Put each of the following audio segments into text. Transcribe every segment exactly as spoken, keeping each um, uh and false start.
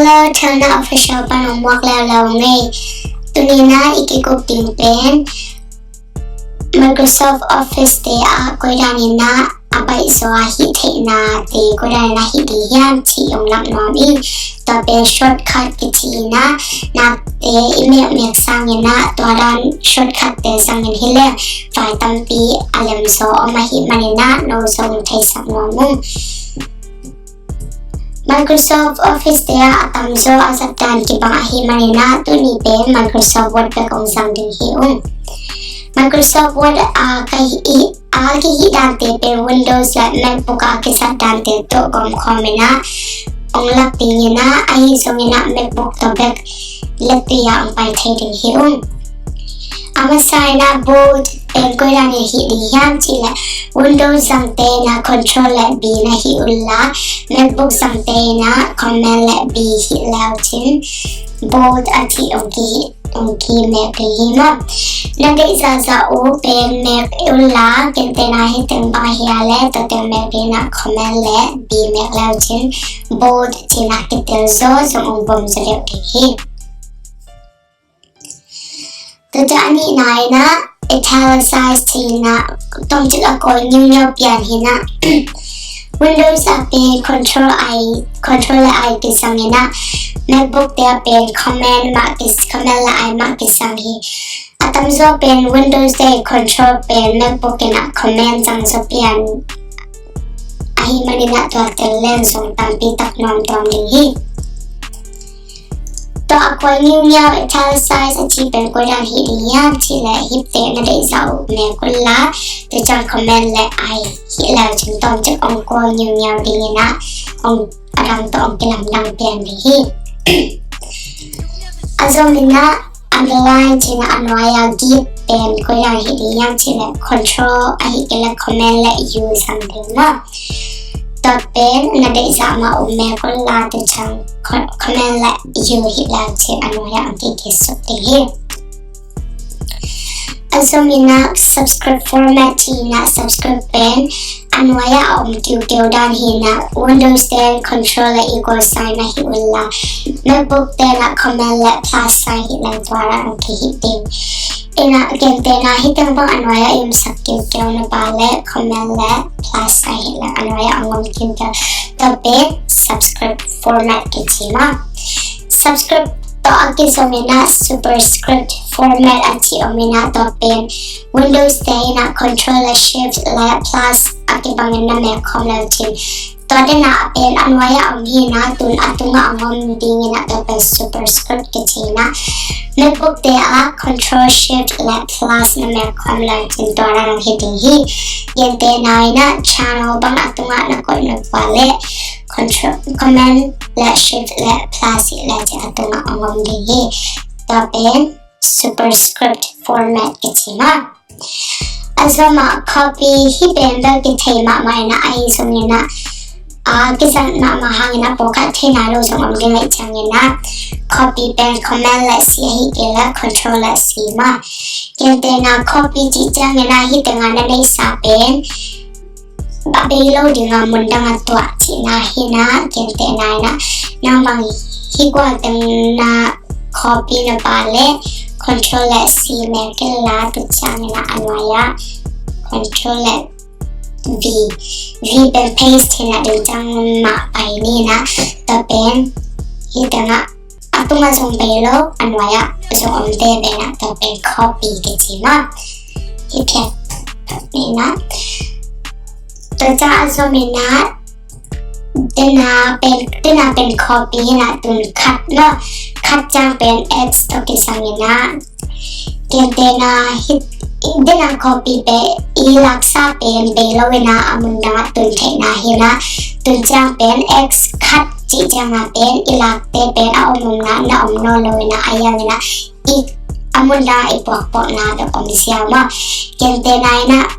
Hello, Telna Official pan hong muak leuleu ing ei. Tuni-in ah i kikup ding pen Microsoft Office te ah koi danin ah a baih zaw a hih theihna te koi danin ah hih ding hiam cih hong lak nuam ing. Tua pen shortcut kici-in ah, nakte i mekmek sangin ah tua dan shortcut te zangin hi leng vai tampi a lem zaw om ahih manin ah no zong theisak nuam ung. Microsoft Office te ah a tamzaw a zat dan kibang ahih manin ah tuni pen Microsoft Word bek hong zang ding hi ung. Microsoft Word a ka hih, a kihih dante pen Windows le MacBook a kizat dante tawh gawmkhawm in ah hong lak dingin ah, ahi zongin ah MacBook tawh bek lettui a hong pai thei ding hi ung. A masa in ah Bold pen koi danin hih ding hiam cih leh Windows zangte in ah Control le B na hih unla, MacBook zangte in ah Command le B hih leu cin Bold a cih hong kihih, hong kimek ding hi maw. Na deih zahzah uh pen mek unla, gentehna hih teng bang hi a leh tua teng mek ding in ah Command le B mek leu cin Bold ci-in ah kitel zaw zong hong bom zaw deuh ding hi. Tua ciang a nihna in ah italicize ci-in ah tawmcik a kawi ngiungiau pian hi in ah Windows a pen Control I, Control le I kizang in ah MacBook te a pen Command mah ki, Command le I mah kizang hi. A tamzaw pen Windows te Control pen MacBook in ah Command zang zaw pian ahih manin ah tua tel leng zong tampi tak nuam tuam ding hi. Tua a kawi ngiungiau italicize a cih pen koi dan hih ding hiam cih leh hih teh na deih zah uh mek unla, tua ciang Command le I hih leu cin tawmcik hong kawi ngiungiau dingin ah hong a dang tawh hong kilamdang pian ding hi. A zom in ah underline ci-in ah a nuai-a git pen koi dan hih ding hiam cih leh Control ahih kei leh Command le U zang ding maw. Tua pen na deih zah mah uh mek unla, tua ciang Co-, Command le U hih leu cin a nuai-a hong kikisuk ding hi. A zom in ah subscript format ci-in ah subscript pen a nuai-a a om kiukiu dan hi in ah Windows ten Control le equal sign ahih unla, MacBook ten ah Command le plus sign hih leng tua dan hong kihih ding. In ah gentehna hih teng bang a nuai-a i omsak kiukiu na pah leh Command le plus sign hih leng a nuai-a hong om kiukiu. Tua pen subscript format kici maw. Subscript tawh a kizom in ah superscript format a cih om in ah tua pen Windows te in ah Control le Shift le Plus a kibangin na mek khawm leu cin tua den a pen a nuai-a om hi in ah tun a tungah a om dingin ah tua pen superscript kici in ah MacBook te ah Control Shift le Plus na mek khawm leu cin tua dan hong hi ding hi. Gentehna in ah channel bang a tungah na koih na pah leh Control, Command le Shift le Plus hih leu cin a tungah hong om ding hi. Tua pen superscript format kici maw. A zom ah copy hih pen bel kithei mahmah in ah ahi zongin ah, a, kizat mahmah hangin ah pawlkhat thei nai lo zong om ding ahih ciangin ah copy pen Command le C ahih kei leh Control le C maw. Gentehna copy cih ciangin ah hih teng ah na neihsa pen a bei lo ding a mun dang ah tuah cihna hi in ah, gentehna in ah nang bang hih gual teng na copy na pah leh Control le C mek inla, tua ciangin ah a nuai-a Control le V, V pen paste hi in ah ding ciang mah pai ni in ah, tua pen hih teng ah a tungah zong bei lo, a nuai-ah zong omte pen ah tua pen copy kici maw. Hih phiat ni in ah. Tua ciang a zom in ah, dena pen, dena pen copy hi in ah tun cut maw. Cut ciang pen X tawh kizang in ah. Gentehna hih, dena copy pen i laksa pen bei lo in ah a mun dang ah tun theihna hi in ah. Tun ciang pen X cut cih ciang ah pen i lakte pen a om omna na om nawn lo in ah, a hiang in ah i a mun dang ah i puakpuakna bek om ziau maw. Gentehna in ah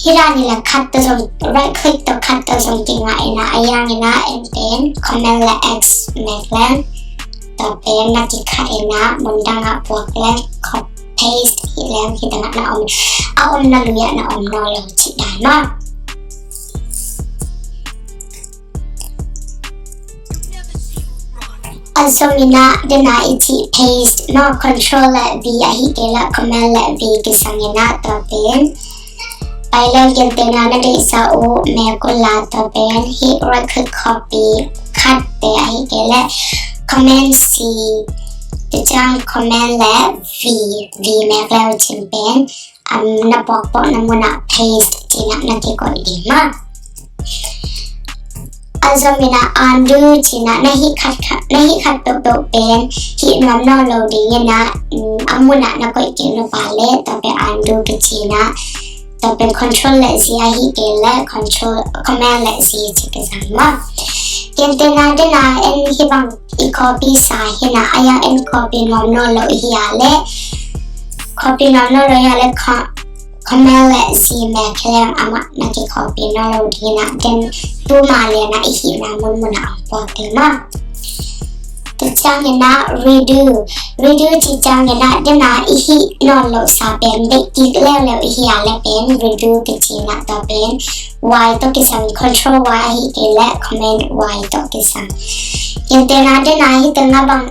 hih dan in ah cut tawh zong, right click tawh cut tawh zong kingah in ah, a hiang in ah en pen Command le X mek leng tua pen na kicut in ah mun dang ah puak leng copy paste hih leng hih teng ah na om, a omna lui ah na om nawn lo cih dan maw. A zom in ah, den a i cih paste maw, control le V ahih kei leh command le V kisang in ah, tua pen pai leng gentehna na deihsa uh mek un la, tua pen hih right click copy, cut te ahih kei leh command C, tua ciang command le V, V mek le uh cin pen, um, na puakpuakna mun ah paste ci-in ah na kikoih ding maw. A zom in ah undo ci-in ah na hih khat khat, na hih khat peuhpeuh pen hih nuam nawn lo ding in ah, um, a mun ah na koih kik nop leh tua pen undo kici-in ah, tua pen control le Z ahih kei leh control, command le Z ci kisang maw. Gentehna den a en hih bang i copy sa hi in ah, a yang en copy nuam nawn lo i hi a leh, copy nuam nawn lo i hi a leh, co-, command le Z mek leng amah na kicopy nawn lo ding in ah, den tu ma lian ah i hihna mun mun ah hong puak ding maw. Tua ciang in ah redo, redo ci ciang in ah, den a i hih nawn loh sa pen deih kik leuleu i hi a leh pen redo kici in ah, tua pen Y tawh kisang, control Y ahih kei leh command Y tawh kisang. Gentehna den a hih teng ah bang,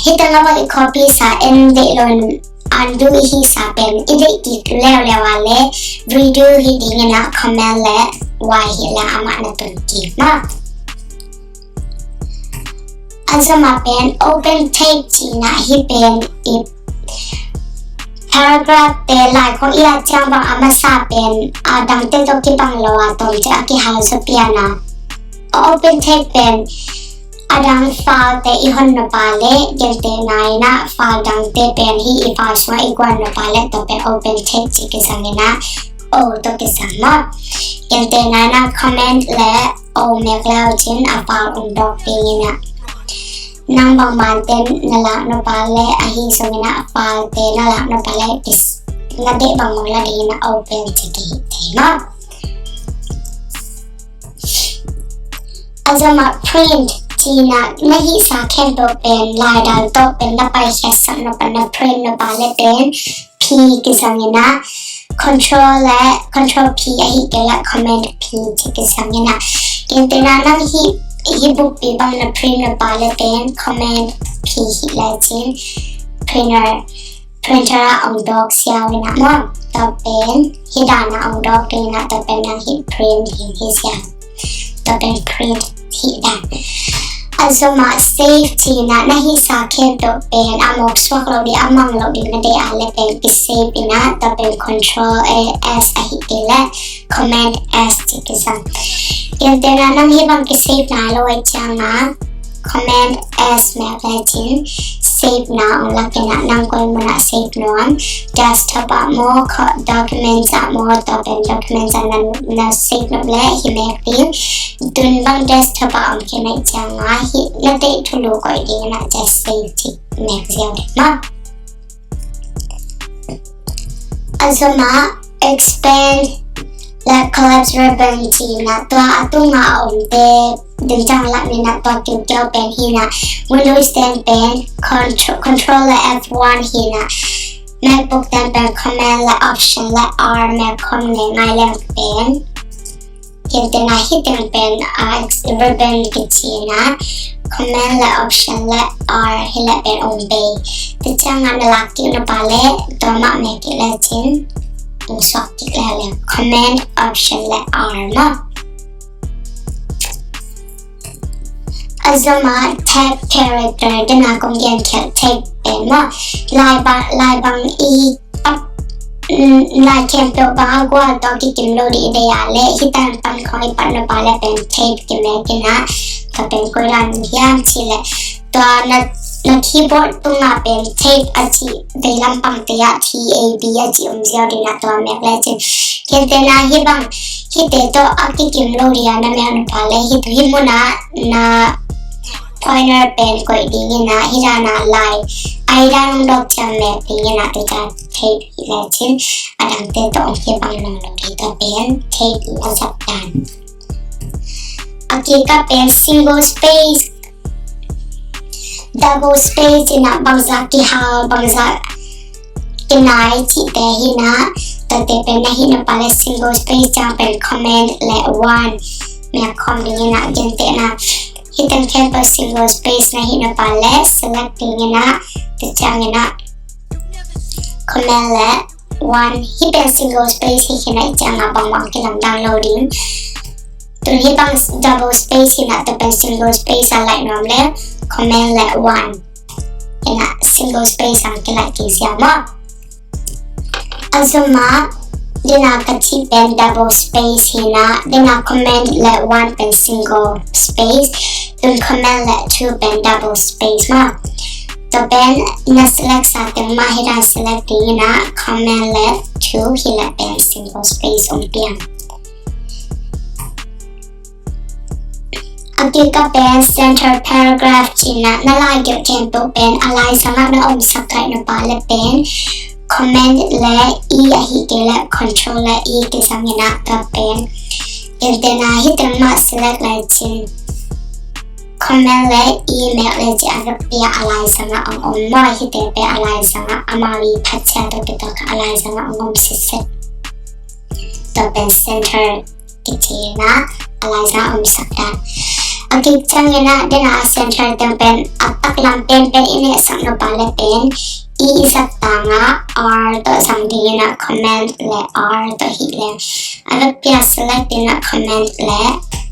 hih teng ah bang i copy sa en deih lo in undo i hih sa pen i deih kik leuleu a leh redo hi ding in ah, command le Y hi leh amah na tun kik maw. A zom a pen open tab ci-in ah, hih pen i paragraph te lai khong i at ciang bang a masa pen a dangte tawh kibang lo a, tawmcik a kihal zaw pian a. Open tab pen a dang file te i hon nop leh, gentehna in ah file dangte pen hih i file sungah i guan nop leh, tua pen open tab ci kisang in ah, O tawh kisang maw. Gentehna in ah command le O mek le uh cin a file hong dawk ding in ah, nang bangmah te na lak nop leh, ahi zongin ah file te na lak nop leh, kis-, na deih bang hong la ding in ah open ci kihih thei maw. A zom a print ci-in ah, na hih sa khempeuh pen laidal tawh pen na paikhiatsak nop a, na print nop leh pen P kisang in ah, control le control P ahih kei leh command P ci kisang in ah. Gentehna nang hih, hih bukpi bang na print nop leh pen command P hih le cin printer, printer ah hong dawk siau in ah maw. Tua pen hih dan ah hong dawk ding in ah, tua pen nang hih print ding hi siau. Tua pen print hih dan. A zom a save ci-in ah, na hih sa khempeuh pen a mawk suak loh ding, a mang loh ding na deih a leh pen kisave in ah, tua pen control A S ahih kei leh command S ci kisang. Gentehna nang hih bang kisave nai lo ahih ciang ah, command S mek le cin save na hong lak in ah, nang koi mun ah save nuam, desktop ah maw, co-, documents ah maw, tua pen documents ah na, na save nop leh hih mek ding. Tun bang desktop ah om khin ahih ciang ah, hih na deih thulu koih ding in ah just save ci mek ziau ding maw. A zom a expand le collapse ribbon ci-in ah, tua a tung ah a omte ding ciang lam in ah tua kiukiau pen hi in ah, Windows ten pen control, control le F one hi in ah, MacBook ten pen command le option le R mek khawm le ngai leng pen. Gentehna hih teng pen, ah, ribbon kici in ah, command le option le R hi leh pen ong bei. Tua ciang ah na lak kik nop leh, tua mah mek kik le cin ong suak kik leuleu. Command option le R maw. A zom a tab character, den a kong gen khiat tab pen maw. Lai ba-, lai bang i, a, mm, lai khempeuh bang a gual tawh kikim lo ding i deih a leh, hih tan pan khawng i pat nop leh pen tab kimek in ah, tua pen koi dan hiam cih leh, tua na, na keyboard tungah pen tab a cih veilam pangte ah T A B a cih om ziau ding ah, tua mek le cin. Gentehna hih bang, hihte tawh a kikim lo ding a na mek nop leh, hih, hih mun ah na pointer pen koih ding in ah, hih dan ah lai, ai dan ong dawk ciang mek ding in ah, tua ciang tab hih le cin, a dangte tawh ong kibang nawn lo ding, tua pen tab a zat dan. A kikah pen single space, double space in ah bangzah kihal, bangzah kinai cihte hi in ah, tuate pen na hih nop leh single space ciang pen command le one mek khawm ding in ah, gentehna Hih teng khempeuh single space na hih na pa le select ding in ah, tua ciangin ah comment le one, hih pen single space hi khin ah, i ciang ah bangbang kilamdang lo ding. Tun hih bang double space hi na, tua pen single space a laih nuam le comment le one. Hi na single space ang kilaih kik zia maw. A zom ah, dena ka cih pen double space hi na, dena comment le one pen single space, tun comment le two pen double space maw. Tua pen na select sa teng mah hi dan select ding in ah, comment le two hi le pen single space om piang. A kikah pen center paragraph cih na, na lai gelh khempeuh pen a laizang ah na omsak kaih na pa le pen comment le E ahih kei le control le E kizang in ah, tua pen gentehna hih teng mah select lai cin, comment le E mek le cin a vekpi ah a laizang ah ong om maw. Hihte pen a laizang ah amau i phat sia tawh kitak a laizang ah ong om sitset. Tua pen center kici in ah a laizang ah omsak dan. A kik ciangin ah dena a center teng pen a taklam penpen i nehsak na pa le pen E i zat tang ah R tawh zang ding in ah, comment le R tawh hih leng. A vekpi ah select in ah comment le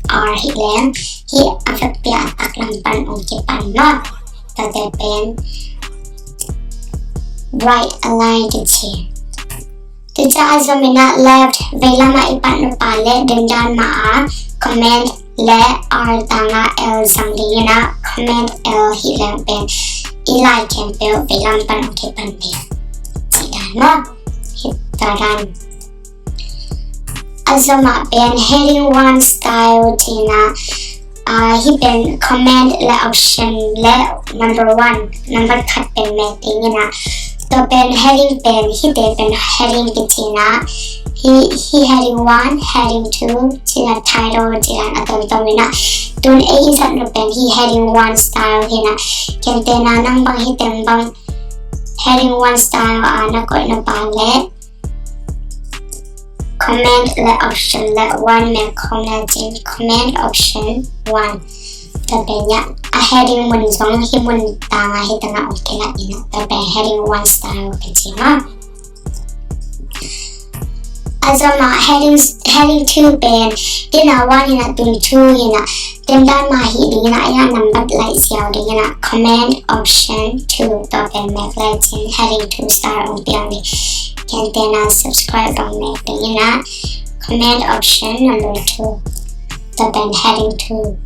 R hih leng, hih a vekpi ah a taklam pan ong kipan maw. Tuate pen right align kici. Tua ciang a zom in ah left veilam ah i pat na pa le dendan mah ah comment le R tang ah L zang ding in ah, comment L hih leng pen i lai khempeuh veilam pan ong kipan ding cih dan maw. Hih tua dan. A zom ah pen heading one style cih na, ah, hih pen comment le option le number one, number khat pen mek ding in ah, tua pen heading pen, hihte pen heading kici na, hih, hih heading one, heading two cih na, title cih dan a tomtom in ah, tun ei i zat na pen hih heading one style hi na. Gentehna nang bang hih teng bang heading one style ah na koih na pa le comment le option le one mek khawm le cin, comment option one. Tua pen ya a heading mun zong hih mun tang ah hih tang ah ong kilaih in ah, tua pen heading one style kici maw. A zom ah heading, heading two pen, dena one hi na, tun two hi na, dendan mah hih ding in ah, a number laih ziau ding in ah, comment option two, tua pen mek le cin heading two style ong piang ding. Gentehna subscribe bang mek ding in ah, comment option number two, tua pen heading two.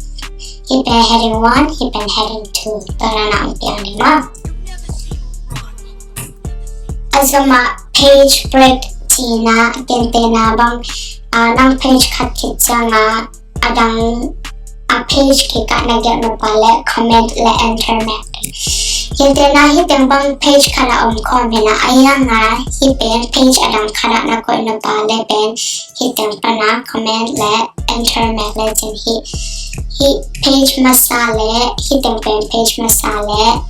Hih pen heading one, hih pen heading two, tua dan ah ong piang ding maw. A zom ah page break cih na, gentehna bang, ah, nang page khat khit ciang ah a dang a page kikah na gelh na pa le comment le enter mek ding. Gentehna hih teng bang page khat ah om khawm hi na, a hiang ah hih pen page a dang khat ah na koih na pa le pen hih teng pan ah comment le enter mek le cin hih, hih page masa le hih teng pen page masa le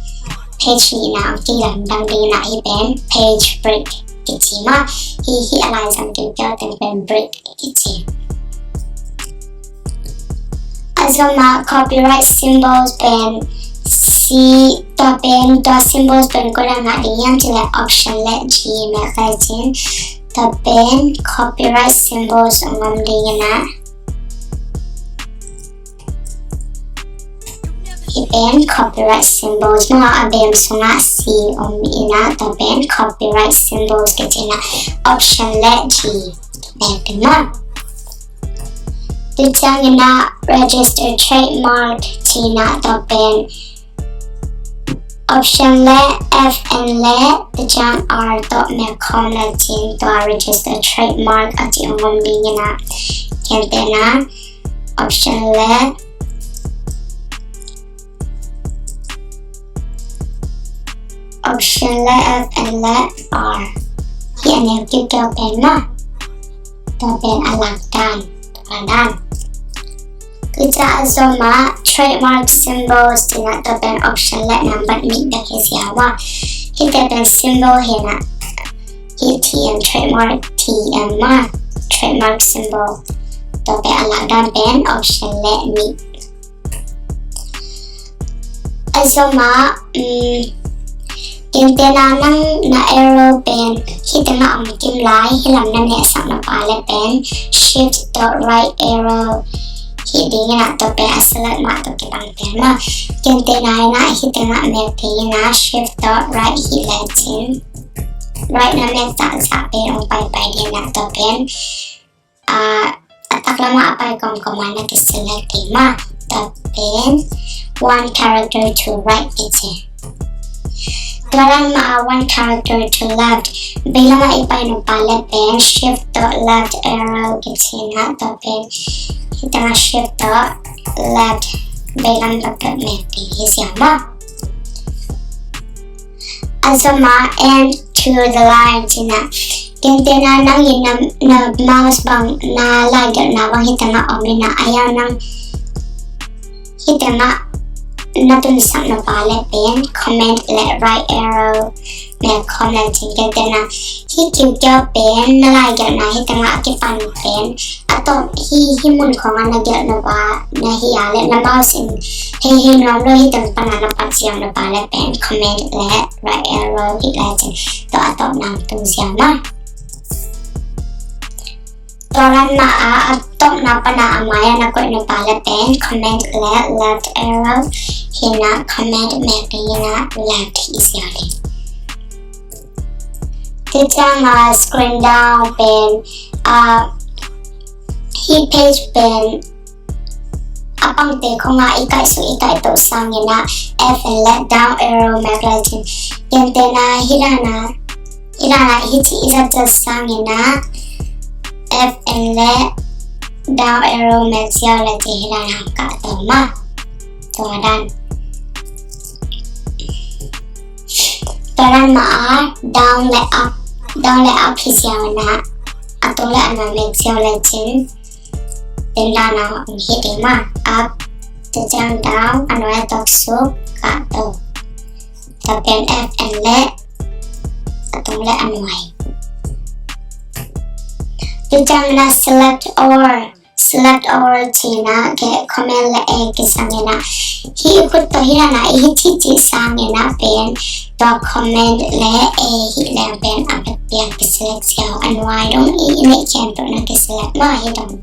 page nihna ong kilamdang ding in ah hih pen page break kici maw. Hih, hih a laizang kimpiau teng pen break kici. A zom ah copyright symbols pen C, tua pen, tua symbols pen kua ah ngah ding hiam cih leh option le G mek le cin, tua pen copyright symbols ong om ding in ah. Hih pen copyright symbols maw, a bem sungah C om in ah, tua pen copyright symbols kici in ah, option le G mek ding maw. Tua ciangin ah register trademark ci in ah, tua pen option le F N le tua ciang R tawh mek khawm le cin, tua register trademark a ci ong om ding in ah, gentehna option le option le F N le R. Hih a neu kiukiau pen maw. Tua pen a lak dan, tua dan. Tua ciang a zom ah trademark symbols ci in ah, tua pen option le number nih bek hi ziau a. Hihte pen symbol hi in ah. Hih T M trademark, T M maw, trademark symbol. Tua pen a lak dan pen option le nih. A zom ah, um, gentehna nang na arrow pen hih tengah om kim lai, hih lam na nehsak na pah leh pen shift dot right arrow hih ding in ah, tua pen a select mah tawh kibang pen maw. Gentehna in ah hih tengah mek ding in ah shift dot right hih lecin, right na mek zahzah pen hong paipai ding in ah, tua pen a, a taklam ah a pai kawmkawm ah na kiselect ding maw. Tua pen one character to right kici. Tua dan mah a one character to left, veilam ah i pai nop leh pen shift dot left arrow kici in ah, tua pen hih tengah shift dot left veilam peuhpeuh mek ding hi ziau maw. A zom ah, and to the line ci-in ah, gentehna nang in na, na mouse bang, na laigelhna bang hih tengah om in ah, a hiang nang hih tengah na tunsak nop leh pen command leh right arrow mek khawm lecin, gentehna hih kiukiau pen na laigelhna hih tengah a kipan pen a tawp hih, hih mun khawng ah na gelh nop na hi a leh na mouse in hei hei nuam lo hih teng pan ah na pat ziau nop leh pen command leh right arrow hih lecin, tua a tawpna tung ziau maw. Tua dan mah a, a tawpna pan ah a mai ah na koih nop leh pen command leh left arrow hih in ah command mek ding in ah left hih ziau ding. Tua ciang a scroll down pen, a, hih page pen a pangte khawng ah i kaihsuk i kaihtoh sangin ah F N leh down arrow mek lecin, gentehna hih dan ah, hih dan ah hih ci i zat zat sangin ah F N leh down arrow mek ziau lecin hih dan ah hong kahto maw. Tua dan. Tua dan mah a down leh up, down leh up hi ziau in ah a tung leh a nuai mek ziau lecin tua dan ah hong hi ding maw. Up, tua ciang down, a nuai a tawk suk, kahto. Tua pen F N leh a tung leh a nuai. Tua ciang in ah select all, select all ci-in ah, command leh A kisang in ah, hih khut tawh hih dan ah i hih cihcih sangin ah pen tua command leh A hih leng pen a piak piak kiselect ziau, a nuai dong i, i neih khempeuh na kiselect maw, hih dong.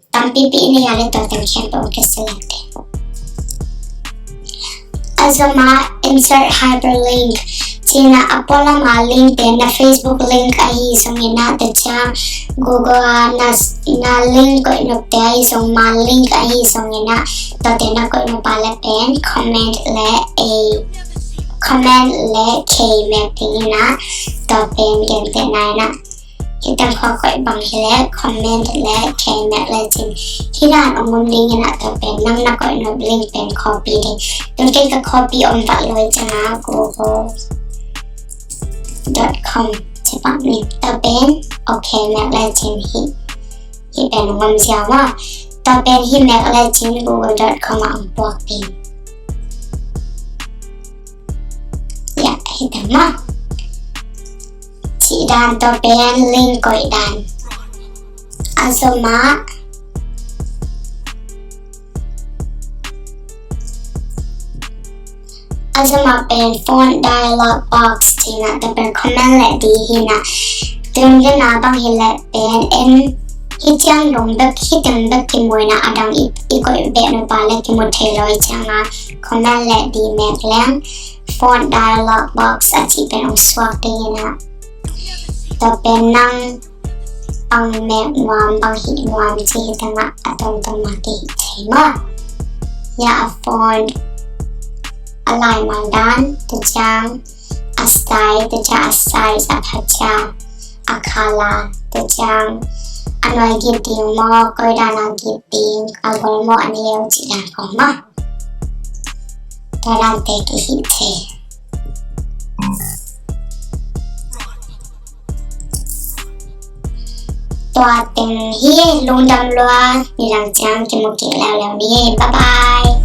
Tampipi i neih a leh tua teng khempeuh kiselect ding. A zom ah insert hyperlink ci-in ah a pualam ah link pen na Facebook link ahi zongin ah, tua ciang Google ah na, na link koih nop te ahi zong, man link ahi zongin ah, tua te na koih nop leh pen command leh A, command leh K mek ding in ah, tua pen gentehna in ah hih teng khua koih bang hi leh command leh K mek lecin hih dan hong om ding in ah, tua pen nang na koih nop link pen copy ding. Tun kei ka copy om vat lo hi ciang ah google dot com ci pak ni. Tua pen okay mek lecin hih, hih pen hong om ziau maw. Tua pen hih mek lecin google dot com ah hong puak ding. Ya, hih teng maw. Cih dan, tua pen link koih dan. A zom ah, a zom ah pen font dialog box ci-in ah, tua pen command leh D hi in ah. Tun gen a bang hi leh pen en, hih ciang dong bek, hih teng bek kimu in ah, a dang i, i koih beh nop leh kimu thei lo hi ciang ah, command leh D mek leng font dialog box a cih pen hong suak ding in ah, tua pen nang bang mek nuam, bang hih nuam cih teng ah a tongtong mah kihih thei maw. Ya, a font a laimal dan, tua ciang a style, tua ciang a size, a phacia, a color, tua ciang a nuai git ding maw, koi dan a git ding, a gol maw, a neu cih dan khawng maw. Tua dante kihih thei. Tua teng hi, lungdam lua, nidang ciang kimu kik leuleu ni. Bye bye.